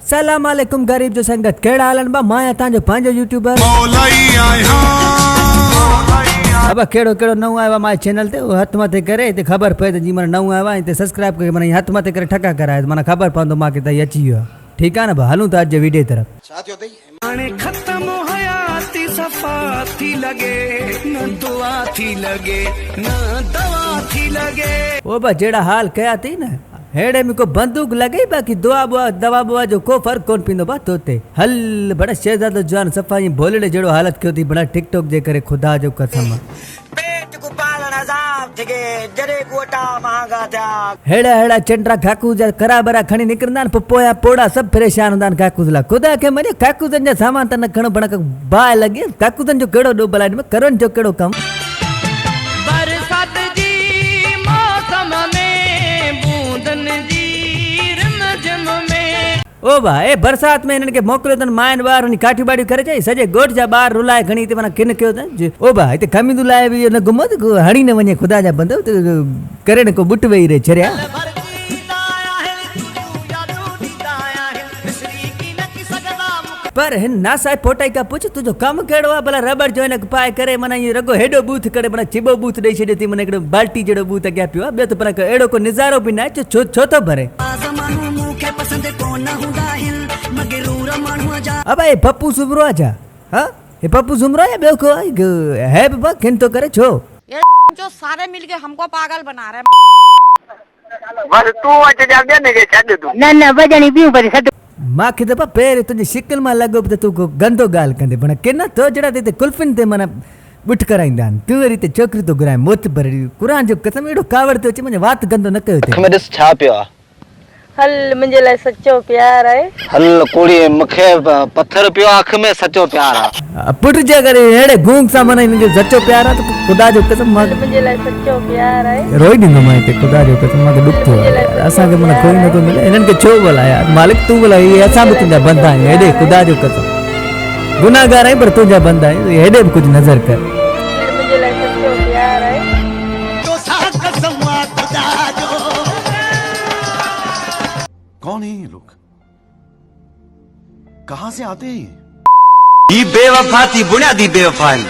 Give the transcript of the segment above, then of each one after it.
سلام عليڪم غريب جو سنگت ڪهڙا حال آهن ڀا مان آهيان توهان جو پنهنجو يوٽيوبر مولائي آهيان. ابا ڪهڙو ڪهڙو نئون آيو آهي مانجي چينل تي اهو هٿ مٿي ڪري هتي خبر پئي ته جي معنيٰ نئون آيو آهي هتي سبسڪرائب ڪري معنيٰ هٿ مٿي ڪري ٺڪا ڪرايو ته معنيٰ خبر پوندو مانکي ته هي اچي ويو آهي ٺيڪ آهي نه ڀا هلون ٿا اڄ جي ويڊيو طرف. ڇا ٿيو اٿئي؟ هاڻي ختم حياتي صفا ٿي لڳي نه دعا ٿي لڳي نه دوا ٿي لڳي. او با جهڙا حال ڪيا اٿئي نه ههڙي ۾ ڪو بندوق لڳئي باقي دعا ٻعا دوا ٻوا جو ڪو فرق ڪون پيندو با تو تي هل بڙا شهزادو جوان صفا ائين ڀولڙي جهڙو حالت ڪيو اٿئي بڙا ٽڪ ٽوڪ جي ڪري خدا جو قسم. پيٽ ڪو پالڻ عذاب ٿي گئي، جڏهن ڪو اٽا مهانگا ٿيا. ههڙا ههڙا چنڊا ڪاڪوس جا کرا برا کڻي نڪرندا آهن پوء پويان پوڙها سڀ پريشان هوندا آهن ڪاڪوس لاء خدا کي مڃو ڪاڪوسن جا سامان ته نه کڻو بڻا باهه لڳي ڪاڪوسن جو ڪهڙو ڏوهه ڀلا ان ۾ ڪرن جو ڪهڙو ڪم. برسات جي موسم ۾ بوندن جي رم جھم ۾. او ڀاء اي برسات ۾ هنن کي موڪليو اٿن ماين ٻار وڃي ڪاٺيون ٻاڙيون ڪري اچن سڄي ڳوٺ جا ٻار رلائي کڻي هتي معنيٰ ڪن ڪيو اٿن او ڀاء هتي خميدون لاهي به اهو نه گهمو ته ڪو هڻي نه وڃي خدا جا بندؤ ته ڪري نه ڪو ٻٽ ويهي رهي چريا. پر هن ناصاحب پوٽائي کان پڇ تنهنجو ڪم ڪهڙو آهي ڀلا رٻڙ جو عينڪ پائي ڪري معنيٰ ائين رڳو هيڏو ٻوٿ ڪري معنيٰ چٻو ٻوٿ ڏئي ڇڏيو اٿئي معنيٰ هڪڙو بالٽي جهڙو ٻوٿ اڳيان پيو آهي ٻيو ته پر اهڙو ڪو نظارو به ناهي جو ڇو ٿو ڀرين. ابا هي پپو سومرو آ ڇا؟ ها هي پپو سومرو آ يا ٻيو ڪو آ هي به با ڪن ٿو ڪري ڇو؟ يي جو ساري مل ڪي هم ڪو پاگل بنا رهي. بس تون اچجان ٻين کي ڇڏ تون. نه نه ٻه ڄڻي ٻيون وري سڏ. مانکي ته با پهرين تنهنجي شڪل مان لڳو به ته تون ڪو گندو ڳالهه ڪندين بڻا ڪن تو جهڙا ته هتي قلفين تي معنيٰ ٻٺ ڪرائيندا آهن تون وري هتي ڇوڪريون ٿو گهرائين معتبر قرآن جو قسم اهڙو ڪاوڙ ٿو اچي منهنجو وات گندو نه ڪيو اک اٿئي. ۾ ڏس ڇا پيو آ. هل منهنجي لاء سچو پيار آهي. هل ڪوڙي مونکي پٿر پيو آ اک ۾ سچو پيار آ. پٽ جي اگر اهڙي گونگ سان معنيٰ هن جو سچو پيار آ ته پوء خدا جو قسم مان هل منهنجي لاء سچو پيار آهي. روئي ڏيندومانء هتي خدا جو قسم مان کي ڏک ٿيو آهي يار اسان کي معنيٰ ڪوئي نٿو ملي هنن کي ڇو ڀلا يار مالڪ تون ڀلا هي اسان به تنهنجا بندا آهيون هيڏي خدا جو قسم گناهگار آهيون پر تنهنجا بندا آهيون هيڏي به ڪجهه نظر ڪر. هل منهنجي لاء سچو پيار آهي. توسان قسم آ خدا جو. ڪون هي يي لوگ ڪهان سي آتي هين يي. هي بيوفا ٿي بنيادي بيوفا آهن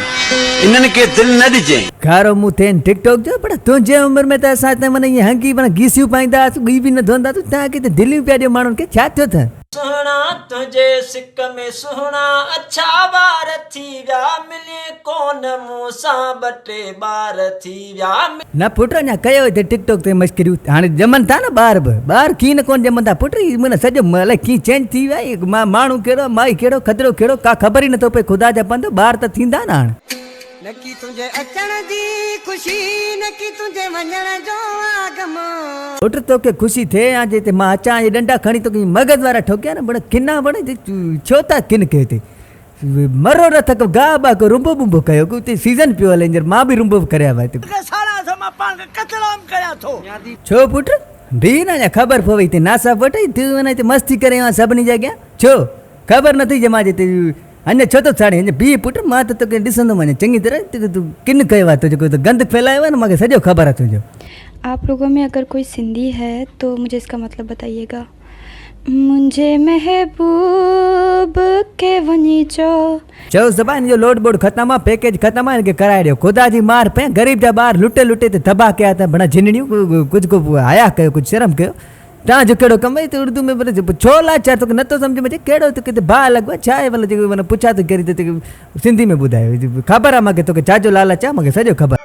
انهن کي دل نه ڏجين. کارو منهن ٿين ٽڪ ٽوڪ جو پر تنهنجي عمر ۾ ته اسان هتي معنيٰ ائين هنگي معنيٰ گيسيون پائيندا هئاسون ٻي به نه ڌوندا هئاسون تنهن کي ته دليون پيا ڏيو ماڻهن کي ڇا ٿيو اٿن. سهڻا تنهنجي سڪ ۾ سهڻا اڇا وار ٿي ويا ملين ڪون مون سان ٻه ٽي ٻار ٿي ويا. نه پٽ اڃا ڪيو هتي ٽڪ ٽوڪ تي مشڪريون هاڻي ڄمن ٿا نه ٻار به ٻار ڪيئن نه ڪون ڄمن ٿا پٽ هي معنيٰ سڄو الائي ڪيئن چينج ٿي ويو آهي ماڻهو ڪهڙو مائي ڪهڙو کدڙو ڪهڙو ڪا خبر ئي نٿو پئي خدا جا بندو ٻار ته ٿيندا نه هاڻ. نڪي تنهنجي اچڻ جي خوشي، نڪي تنهنجي وڃڻ جو آ غم. پٽ توکي خوشي ٿئي يا جي هتي مان اچان اهي ڏنڊا کڻي توکي مغز وارا ٺوڪيان نه بڻ ڪنا بڻ ڇو ٿا ڪن ڪيو هتي مرو نه ٿڪ گاهه باهه ڪو رنبو بنبو ڪيو ڪو هتي سيزن پيو هلي هينئر مان به رنبو ڪريان پيو هتي. کي ساڙان ٿو مان پاڻ کي قتلام ڪريان ٿو. ڇو پٽ بيهه نه اڃا خبر پوي هتي ناسا پٽ تون وڃ هتي مستي ڪري آيو آهين سڀني جي اڳيان ڇو خبر نه اٿئي جي مان جي هتي اڃا ڇو ٿو ساڙين؟ اڃا بيهه پٽ، مان ته توکي ڏسندم اڃا چڱي طرح، تو ڪن ڪيو آهي، تو جيڪو هتي گند ڦهلايو آهي نه، مان کي سڄو خبر آهي تنهنجو. آپ لوگو مين اگر ڪوئي سنڌي هي تو مجهي اس ڪا مطلب بتائيي گا منهنجي محبوب کي وڃي چئو. چئوس ته ڀاء هن جو لوڊ ٻوڊ ختم آ، پيڪيج ختم آ، هن کي ڪرائي ڏيو. خدا جي مار پئي، غريب جا ٻار لٽي لٽي ته تباهه ڪيا اٿن، بڻا جنڙيون، ڪجهه ڪو حياء ڪيو، ڪجهه شرم ڪيو. تان جو ڪهڙو ڪم اٿئي اردو ۾ ڀلا ڇو لاچار توکي نٿو سمجهه ۾ اچي ڪهڙو تو ڪٿي باهه لڳو آهي ڇا آهي ڀلا جيڪو معنيٰ پڇا ٿو ڪرين ته سنڌي ۾ ٻڌايو خبر آهي مانکي توکي ڇا جو لالچ آهي مانکي سڄو خبر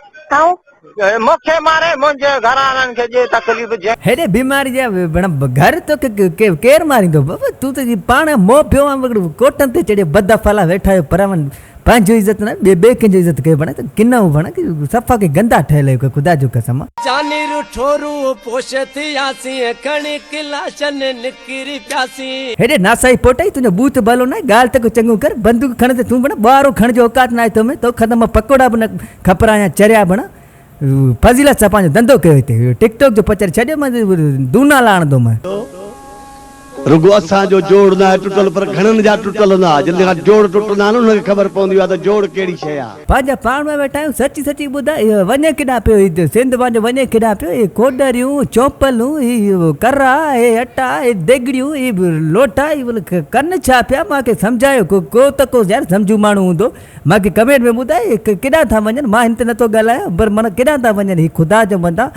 مون کي ماري منهنجي گهراڻن کي ڏي تڪليف جنهن. هيڏي بيماري جا بڻ گهر توکي ڪير ماريندو بابا تون ته پاڻ موهه پيو آهين ڪوٽن تي چڙهيو بدافعالا ويٺا آهيو پراون پنهنجو عزت نه ٻئي ٻئي ڪنهن جو عزت ڪيو بڻا ته ڪنو بڻا ڪي صفا ڪي گندا ٺهيل آهيو خدا جو قسم. جاني رٺو روح پوش ٿياسين کڻي ڪلاشن نڪري پياسين. هيڏي ناسائي پوٽئي تنهنجو ٻوٿ ڀلو ناهي ڳالهه ته ڪو چڱو ڪر بندوق کڻ ته تون بڻا ٻوهارو کڻ جو اوقات ناهي تو ۾ توکان ته مان پڪوڙا به نه کپرايان چريا بڻا فضيلت سان پنهنجو ڌنڌو ڪيو هتي ٽڪ ٽاڪ جو پچر ڇڏيو مان دونا لاڻندو مان. رڳو اسان جو جوڙ ناهي ٽٽل پر گهڻن جا ٽٽل هوندا. جن کان جوڙ ٽٽندا آهن انهن کي خبر پوندي آهي ته جوڙ ڪهڙي شيء آهي. پنهنجا پاڻ ۾ ويٺا آهيون سچي سچي ٻڌاء اهو وڃي ڪيڏانهن پيو هي سنڌ پنهنجو وڃي ڪيڏانهن پيو هي ڪوڏريون چونپلون هي ڪرا هي اٽا هي ديڳڙيون هي لوٽا هي ڪن ڇا پيا مان کي سمجهايو ڪو ڪو ته ڪو يار سمجهو ماڻهو هوندو مان کي ڪمينٽ ۾ ٻڌاء هي ڪيڏانهن ٿا وڃن مان هن تي نٿو ڳالهايان پر معنيٰ ڪيڏانهن ٿا وڃن هي خدا جا بندا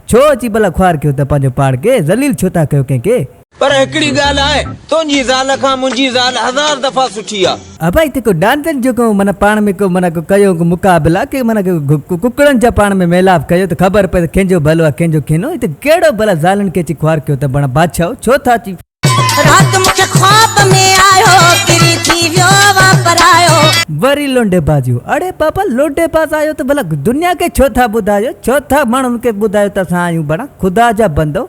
ڇو اچي ڀلا خوار ڪيو ٿا پنهنجو پاڻ کي ذليل ڇو ٿا ڪيو ڪنهن کي. پر هڪڙي ڳالهه آهي، تنهنجي زال کان منهنجي زال هزار دفعا سٺي آ. ابا هتي ڪو ڏاندن جو ڪو معنيٰ پاڻ ۾ ڪو معنيٰ ڪو ڪيو ڪو مقابلا ڪي معنيٰ ڪو ڪڪڙن جا پاڻ ۾ ميلاپ ڪيو ته خبر پئي ته ڪنهن جو ڀلو آ ڪنهن جو ڪينو هتي ڪهڙو ڀلا زالن کي اچي خوار ڪيو ٿا بڻا بادشاهو ڇو ٿا اچي رات مونکي خواب ۾ آيو ڪري ٿي ويو واپرايو. وري لونڊي بازيون اڙي بابا لونڊي باز آهيو ته ڀلا دنيا کي ڇو ٿا ٻڌايو ڇو ٿا ماڻهن کي ٻڌايو ته اسان آهيون بڻا خدا جا بندو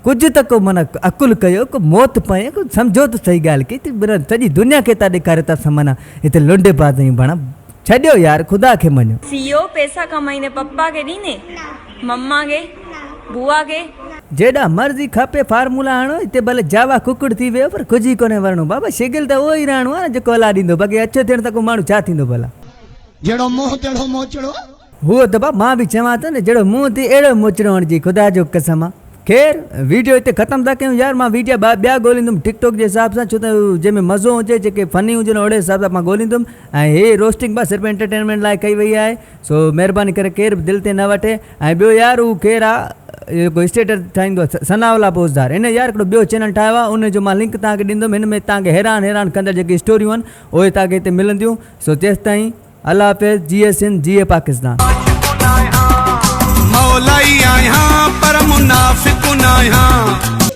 ڪجهه ته ڪو معنيٰ عقل ڪيو ڪو موت پئي ڪو سمجهو ته صحيح ڳالهه کي ته سڄي دنيا کي ٿا ڏيکاريو ته اسان معنيٰ هتي لونڊي باز آهيون بڻا ڇڏيو يار خدا کي مڃو. سيو پيسا ڪمائيندي پپا کي ڏيندي مما کي بوا کي. جيڏا مرضي کپي فارمولا هڻو هتي ڀلي جاوا ڪڪڙ ٿي ويو پر ڪجهه ئي ڪونهي ورڻو بابا شغل ته اهو ئي رهڻو آهي نه جيڪو الله ڏيندو باقي اڇو ٿيڻ سان ڪو ماڻهو ڇا ٿيندو ڀلا. جهڙو منهن تهڙو موچڙو. هو ته با مان به چوان ٿو نه جهڙو منهن ٿي اهڙو موچڙو هڻجي خدا جو قسم آ. خير ويڊيو هتي ختم ٿا ڪيون يار مان ويڊيا ٻيا ڳوليندم ٽڪ ٽاڪ جي حساب سان ڇو ته جنهن ۾ مزو هجي جيڪي فني هجن اهڙي حساب سان مان ڳوليندم ۽ هي روسٽنگ با صرف انٽرٽينمينٽ لاء ڪئي وئي آهي سو مهرباني ڪري ڪير به دل تي نه وٺي ۽ ٻيو يار هو ڪير آ جيڪو اسٽيٽس ٺاهيندو آ ثناء الله بوزدار ان يار هڪڙو ٻيو چينل ٺاهيو آ ان جو مان لنڪ توهان کي ڏيندم هن ۾ توهان کي حيران حيران ڪندڙ جيڪي اسٽوريون آهن اهي توهان کي هتي ملنديون سو تيستائين الله حافظ جيئي سنڌ جيئي پاڪستان. مولائي آهيان پر منافق ناهيان.